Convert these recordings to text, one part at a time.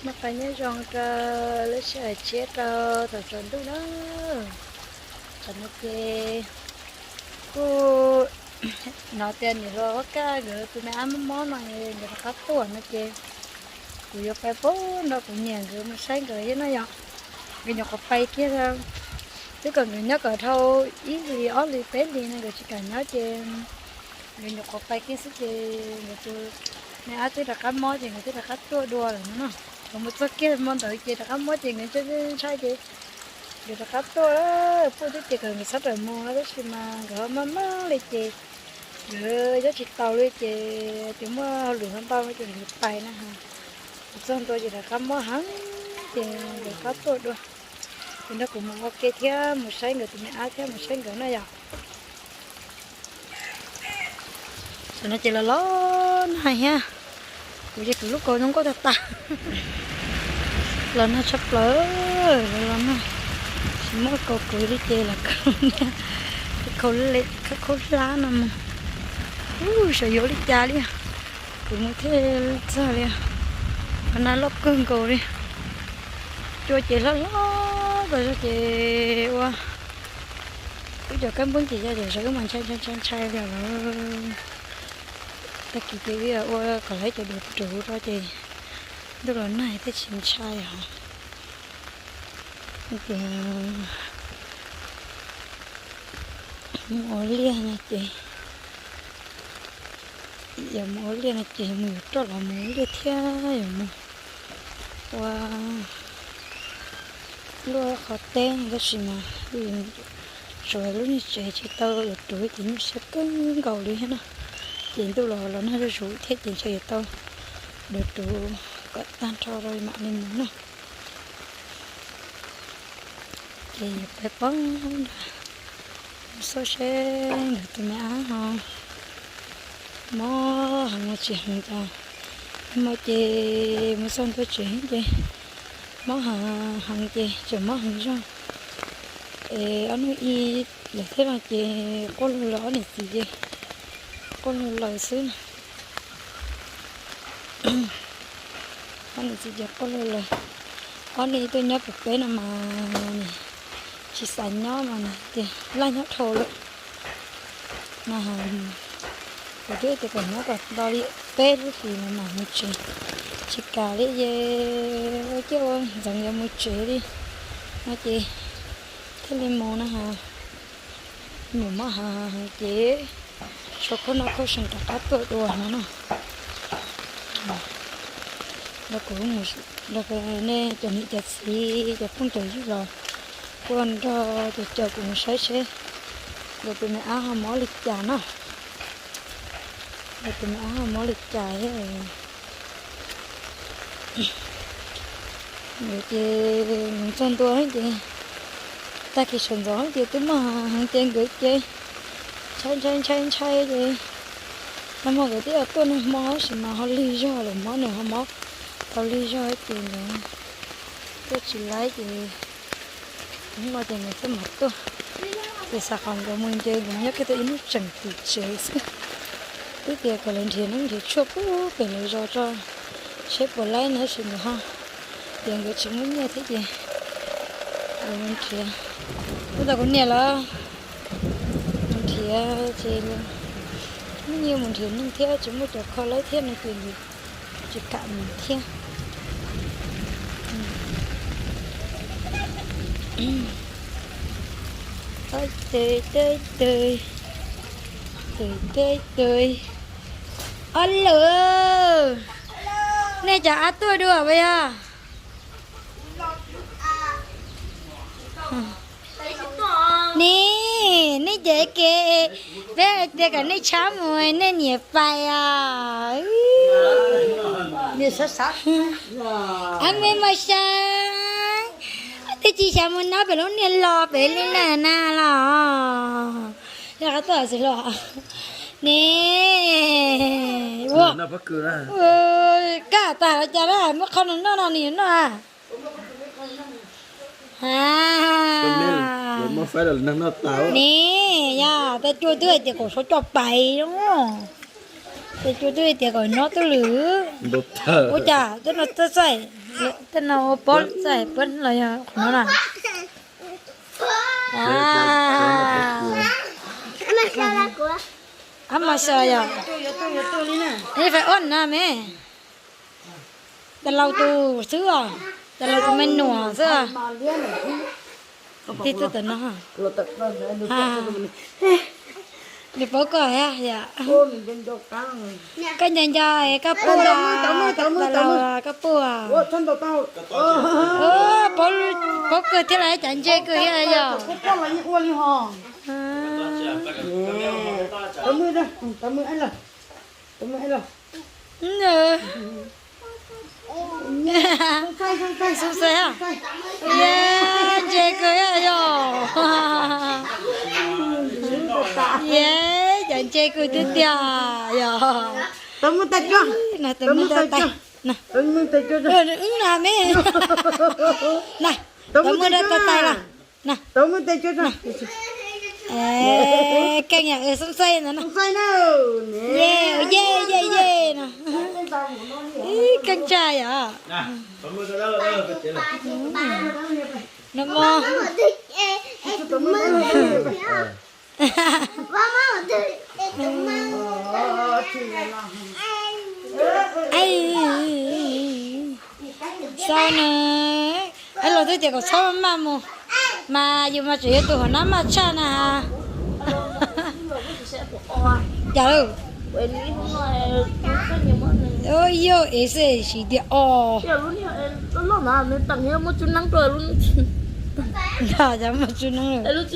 Noj qab nyob zoo rau lub sij hawm tshiab rau thaum tsaus ntuj na. Tam no ces kuj hnov tias niam hluas Huab Kaj nkawd tus me ab mob mob no nkawd rov qab tuaj no ces kuv yuav pais pab nrog kuv niam nkawd mus saib nkawd thiab no yom. Nkawd nyuam qhuav pais kiag, twb kom nkawd nyob kom dhau ib hlis ob hlis peb hlis no nkawd tsis kam nyob ces nkawd nyuam qhuav pais kiag xwb ces nkawd tus me ab twb rov qab mob ces nkawd twb rov qab tuaj dua lawm no. Nkawd mus txog kiag hmo ntawd ces rov qab mob ces nkawd ntshai ntshai ces nkawd rov qab tuaj. Puj twb tias kom nkawd txhob rawm mus no tab sis mas nkawd ho maj maj li ces nkawd nyob tsis taus li ces tias muaj hauj lwm ntau ntau no ces nkawd pais na. Mus txog ntua ces rov qab mob heev ces nkawd rov qab tuaj dua. Ces nrog kuv mus ua ke thiab mus saib nkawd tus me ab thiab mus saib nkawd na yom. Tam no ces los los nag thiab, kuv ces kuv lub kaus zoo nkauj tag tas. Los nag tshaj plaws, los los nag, tsis muaj kaus kuv li ces los kaus niag, kaus khaub hlab no mus. Ub, xyov yuav li cas li, kuv mus thiaj txog li, qhov nag loj kawg nkaus li. Cua ces hlob hlob tas zog ces ua wb cov kab npoob ces yog tias sawv wb mas ntshai ntshai ntshai ntshai li lawm. Tag kis ces wb ua kom lawv cov duav ruv rau ces ntuj los nag thiaj tsis ntshai os. Tias mus ua liaj no ces, yog mus ua liaj no ces mus yuav roj los mus ua liaj thiab yog mus ua luaj qhov teb no tab sis mas tsuas lub niag tsev tsis tau duav ruv ces nyuaj siab kawg nkaus li thiab na. Ces ntuj los los nag zuj zus thiab ces ntshe yuav tau duav ruv kom tag nrho rau mam li mus na. Ces yuav pab pab nrog xauj seb nkawd tus me ab ho mob heev los tsis heev cas. Hmo ces mus txog ntua tsev ces mob heev heev ces tseem mob heev zog. Es ob hnub ib lawm thiab no ces quaj luag lawm, ob niam txiv ces quaj luag lawm xwb. Ob niam txiv ces quaj luag lawm. Ob niam tuaj nyob pem peb no mas tsis xav nyob mas tias laj nyob dhau lawm. Kuv twb tias kom nyob kom tau li peb lub hlis no mam mus tsev, tsis kam li ces ua ciaj ua ntxeev yuav mus tsev li no ces thiaj li mus no ha. Nyuam mob heev heev ces sau khauj noj khauj seev rov qab tuaj dua no na. Los kuv mus nrog nej cov niam cov txiv cov phooj cov ywg los kuj nrog cov caum kuv mus saib seb nkawd tus me ab ho mob li cas na. Nkawd tus me ab ho mob li cas thiab. Nkawd ces mus txog ntua ces tag kis sawv ntxov ces twb mob heev ces nkawd ces ntshai ntshai ntshai ntshai ces nag hmo nkawd twb tuaj nag hmo tab sis mas ho lig zog lawm, mob nws ho mob tau lig zog ces nkawd tuaj tsis laib ces hnub no ces nkawd thiaj mam tuaj. Ces xav kom nkawd mus nce nkawd nyob kiag tau ib hnub tseem tim tsev xwb. Twb tias kom lawv nrhiav neeb nrhiav tshuaj pub pem lawv zos tso seb puas laib no tab sis nkawd ho tias nkawd tsis muaj nyiaj thiab ces nkawd mus nrhiav. Ub, tau kuv niam lawv mus nrhiav ces muaj nyiaj mus nrhiav neeg thiab tsis muaj cov kho laib thiab no ces nkawd tsis kam mus thiab. Teb teb teb, teb teb teb. Ob lawm, nej cov ab tuaj dua puas yog? Ni, nej cov ke, peb hais tias kom nej tshab mus nej niam pais os. Ab me mas xyov, twb tsis xav mus nyob pem lub niag los pem li na na los. Yog qab tuaj xwb los ne. Ua, kaj tas los cas na, muab qhov no noj no nim noj a. Ne, yog tas cua twb hais tias kom sau coj pais, tas cua twb hais tias kom nyob twb lwm. Ua cas twb no txaij txaij. Tej no ua pob txais pob los yog qhov no na. Ab mas xyos yog, fais ob na me. Tas laus tus xwb os, tas laus tus me nyuam xwb. Tig tuaj tom no. Nws paub koj thiab yom. Koj nco nco koj puj, tas laus koj puj. Paub kawg thiab los cas ntse kawg thiab yom. Xub xais, ntse kawg yom. Yog cas ntse kawg tiag tiag yom. Tus me tais, wb na me. Na, tus me tais tais los. Keej yog Xub Xais ntawd na. Ye ye ye ye no. Ib keej tshaj yom. No mo. Xav na, es los twb tias kom txhob maj mus, mas yus mas tseem yog tus hom nab maj tshaj na. Cas lawm? Yog es xwb siv tias os. Muaj tsub neeb, es lub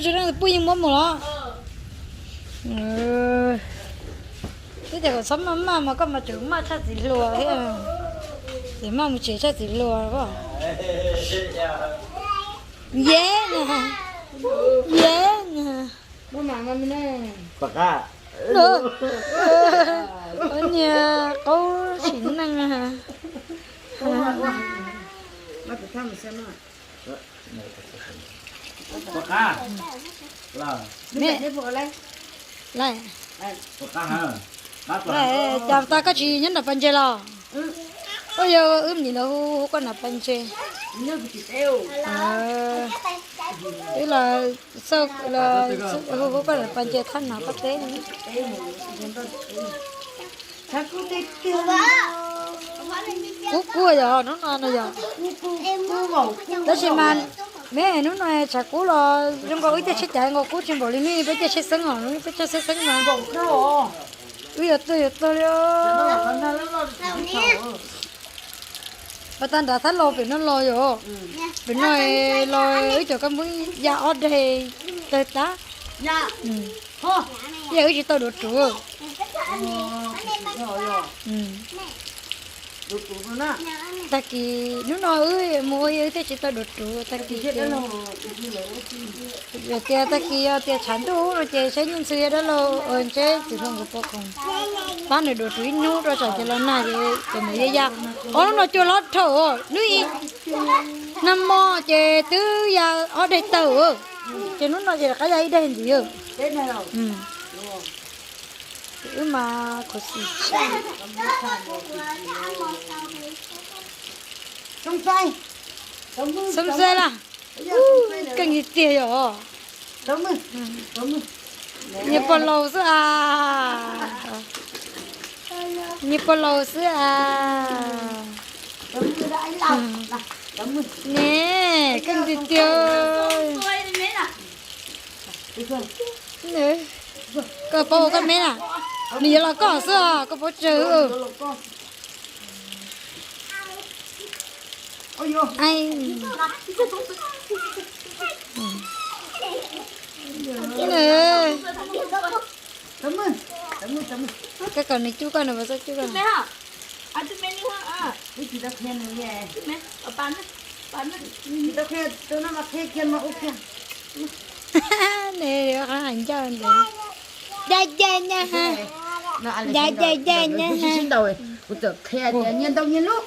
tsub neeb pub yeej muab mus los. Twb tias kom txhob maj maj mas koj mas tseem maj tshaj txiv hluas thiab. Tseem maj mus tsev tshaj txiv hluas. Ye na, ye na. Niag qaub sim neej. Cas tas koj tsis nyob nram pas ntses los? Ua yog wb nim los hu hu koj nram pas ntses. Wb los hu hu koj nram pas ntses thab nas paj teb. Kub kub yog hnub no no yog. Tab sis mas me hnub no tshav kub los zoo nkaus wb caij tsheb cas nkaus kub tsis npaum li nej peb caij tsheb xeeb os, peb caij tsheb xeeb mas wb yuav tuag yuav tuag li. Pas tag nrad thab los pem no los yog, pem no los wb cov kab mob ya ob daig tawg tag. Yog wb tsis tau duav ruv. Tag kis hnub no wb mus ua wb thiaj tsis tau duav ruv tag kis. Yog tias tag kis yog tias tshav ntuj no ces saib nyiaj ntxhw dab laug ntseb txiv hluas nkawd puas khoom pab nws duav ruv ib hnub rau tsam ces los nag ces cov ntawd ya ya. Ob hnub no cua hlob dhau, hnub ib nag hmo ces twb ya ob daig tawg, ces hnub no ces rov qab ya ib daig ntxiv. Wb mas khuv xim tshaj. Xoo xaib laj, keej tiag tiag yog. Nyias pog laus xwb as, nyias pog laus xwb as. Ne, keej tiag tiag. Koj paub ua koj me na, nws yuav los koj xwb os, koj paub tsawg. Koj kom nws cub koj, nws puas txawj cub koj? Nws qhov hais ncauj ntawd, da da da da, da da da da. Kuv txawm qhia tias nyias ntaus nyias lub.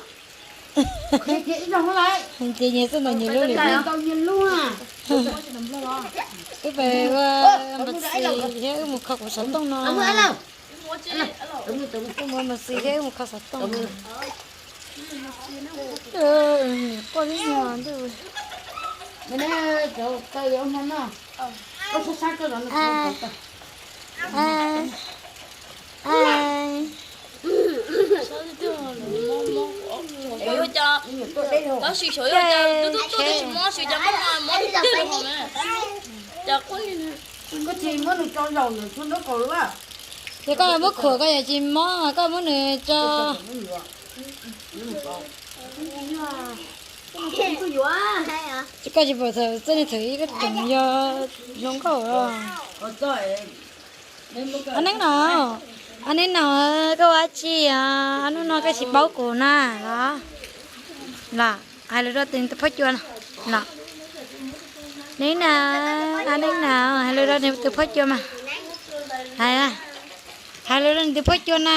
Qhia kiag ib zaug lawm. Ces nyias xwb ntaus nyias lub li. Ntaus nyias lub. Wb pais ua npam txis thiab wb mus kho kuv xov tooj no. Mus mus xis thiab mus kho xov tooj. Poj ib nyuag ntuj. Ces koj muab khuam koj yog tsis mob koj muab nws tso. Ces koj tsis pom txawm txoj niag thaum ib koj tseem yog zoo nkauj os. Ab Neeb no, Ab Neeb no, koj ua dab tsi os? Hnub no koj tsis paub kuv na los? Los hais lus rau tus phob cua no los. Neeb na, Ab Neeb na, hais lus rau tus phob cua mas. Hais, hais lus rau tus phob cua na.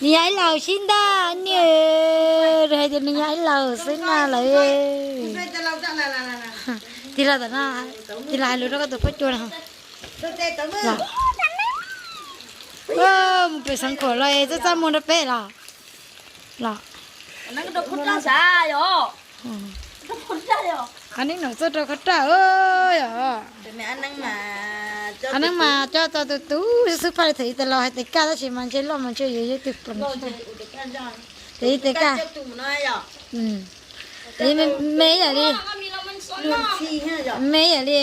Nws yog ib laus sib ntag, nws hais tias nws yog ib laus xwb na lawm. Tig los tom no, tig los hais lus rau koj tus phob cua no. Mus pem Xeev Khuam los txaj txaj muag rau peb los? Los, Ab Neeb no txawj rau kho raj yom. Ab Neeb mas coj tau tus tus xub phaj li thaum ub tas los hais tes kaj tab sis mas ntshe loj mas ntshe yuav yog tus ploos. Tes ib tes kaj. Tes me ib yam li, me ib yam li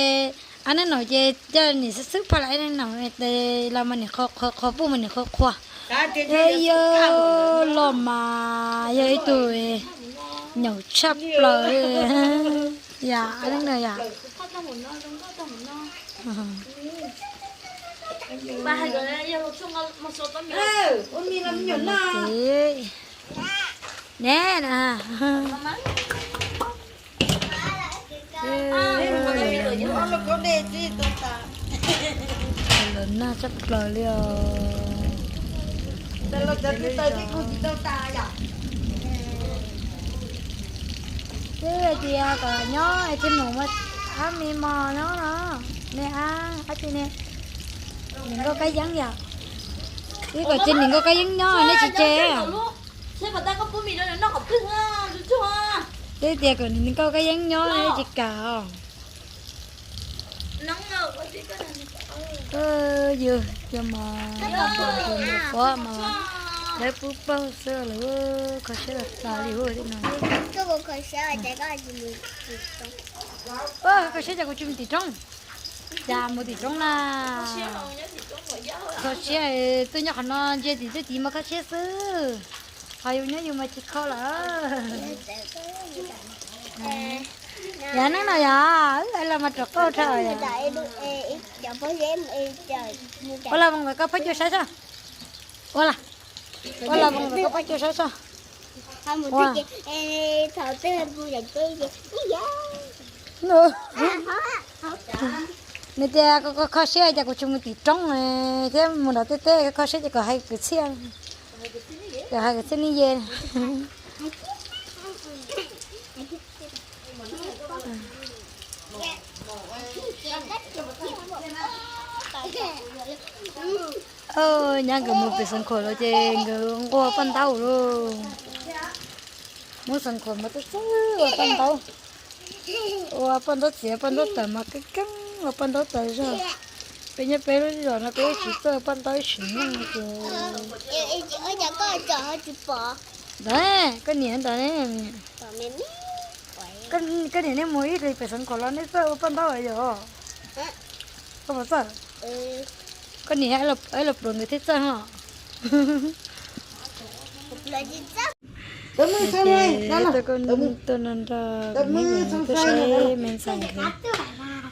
Ab Neeb no ces coj niam xub phaj los Ab Neeb no tes los mas niam qhuav qhuav, puj mas niam qhuav qhuav. Yog los mas yog ib tug nyaum tshaj plaws. Yam Ab Neeb no yam. Ne na. Lawv nag tshaj plaws li os. Twb hais tias kom nyob es tsis mus ua ab me mos nyob no, me ab ab tsi ne, niam nkauj kab yeeb yom. Twb kom tsis niam nkauj kab yeeb nyob neb tsis tseg. Twb tias kom niam nkauj kab yeeb nyob neb tsis kam os. Yus cov mos, cov mos pob mas lawv pub pauj xwb lawm, kho siab tas tas li ua li no. Kho siab ces kuv tsis mus tim roob. Cas mus tim roob na? Kho siab, tuaj nyob qhov no ntsia tim tej tid mas kho siab xwb, ho yus nyob yus mas tsis kho lawm. Yog neeb no yog, wb los mas rov qauj rau yog. Ua los mus kom koj phob cua saib soj. Ua los, ua los mus kom koj phob cua saib soj. Nws tias koj kho siab cas kuv tsis mus tim roob thiab mus nram tej teb, koj kho siab ces kom hais kwv txhiaj, kom hais kwv txhiaj nej ye. Nyab nkawd mus pem Xeev Khuam los ces nkawd nqua paj ntaub lauj. Mus Xeev Khuam mas txawj txawj ua paj ntaub, ua paj ntaub txiav paj ntaub tawm mas keeb keeb ua paj ntaub tawm zog. Peb nyob peb lub zos no kuj ib tsis txawj ua paj ntaub ib tsis nyob ces. Ntawd koj niam ntawd, koj niam nej mus ib hlis pem Xeev Khuam los nej txawj ua paj ntaub yom? Koj puas txawj? Koj niam los pluav nkawd thiaj txawj os. Tuaj no nrog neb tuaj saib me ntxhais nkawd,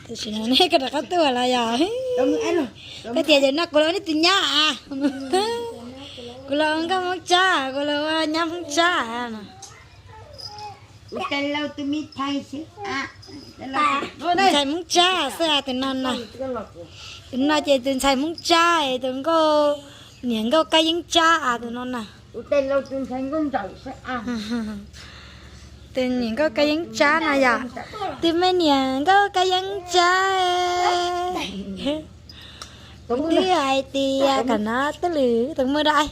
tam sim no neb koj rov qab tuaj los yog? Koj tias yog no kuv los ua neb tus nyab, kuv los ua nkauj Hmoob Tsab, kuv los ua nyab Hmoob Tsab. Tus ntxhais Hmoob Tsab xwb tus no na. Tus no ces tus ntxhais Hmoob Tsab, tus nkauj, niam nkauj Kab Yeeb Tsab tus no na. Tus niam nkauj Kab Yeeb Tsab no yom. Tus me niam nkauj Kab Yeeb Tsab. Twb hais tias kam no twb lwm tus muaj dai.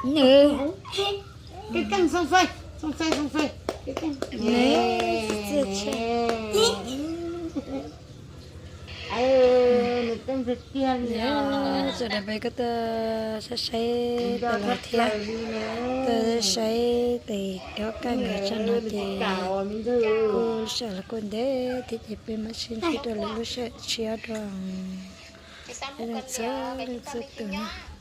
Nws txiaj tshaj. Sawv daws peb kuj tuaj saib saib tes los thiab, tuaj saib tes dob kaj nkawd tso no ces kuj lub sij hawm los kuj ntev thiab ces peb mam sib ntsib rau lwm lub sij hawm tshiab dua. Txhua leej txhua tus.